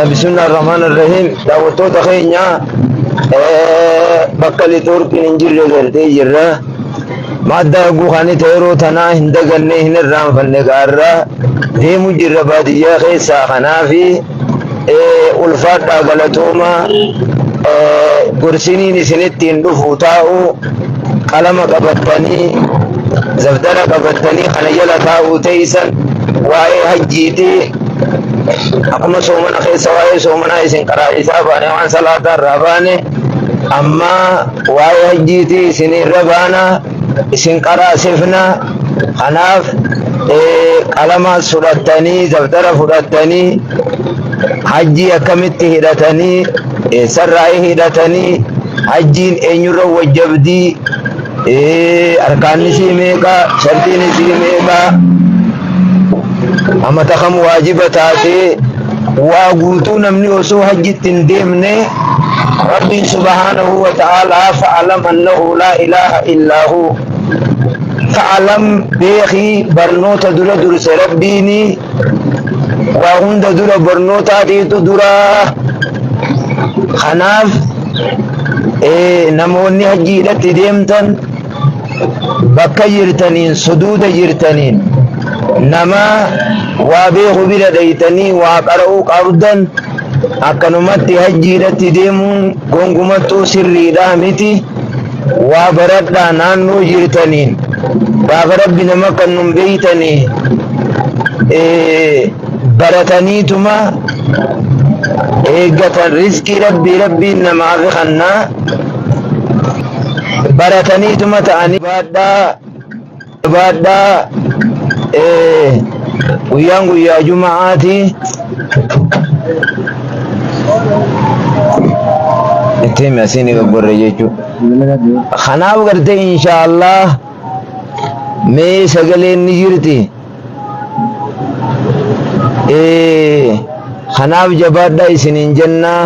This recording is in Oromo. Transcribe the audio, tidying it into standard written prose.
Bismillah ar-Rahmaan ar-Rahiim. Daawwattoota keenya bakka litoorkiin hin jirre gartee jirra. Maaddaa hogguu kaanii ta'e yeroo tanaa hin daganne hin irraanfanne gaarra deemu jirra baadiyyaa keessaa kanaafi ulfaadhaa galatooma gorsiniin isinitti hin dhufu taa'u qalama qabattanii zabdara qabattanii kana jala taa'uu teeysan waa'ee hajjiiti akkuma soomana keessa waa'ee soomanaa isin karaa isaa baane waan salaataa irraa baane amma waa'ee hajjiiti isin irra baana isin qaraasifna kanaaf qalamaas fudhattanii dabtara fudhattanii hajjii akkamitti hidhatanii eessarraa hidhatanii hajjiin eenyurra wajjabdii arkaanni isii meeqa shartiin isii meeqa amata kam waajiba taatee waa guutuu namni osoo hajjitti hin deemne rabbiin subhaanahu wa ta'aalaa fa'alam annahu laa ilaaha illaa hu fa'alam beekii barnoota dura durse rabbiini waa hunda dura barnootaatiitu dura kanaaf namoonni hajjiidhatti deemtan bakka jirtaniin suduuda jirtaniin nama waa beeku bira dhaytanii waa qara'uu qabdan akkanumatti hajjiidhatti deemuun gongumattuu sirriidhaa miti waa baradhaa naannoo jirtaniin gaafa rabbi nama kan nun beeytanii barataniituma eeggatan rizqii rabbii rabbiin namaaf kannaa barataniituma ta'anii baadhaa baadhaa guyyaan guyyaa juma'aati itti himi asiin gaggorre jechuudha. Kanaaf gartee inshaallah mee sagaleen ni jirti. Kanaaf jabaadhaa isiniin jennaa.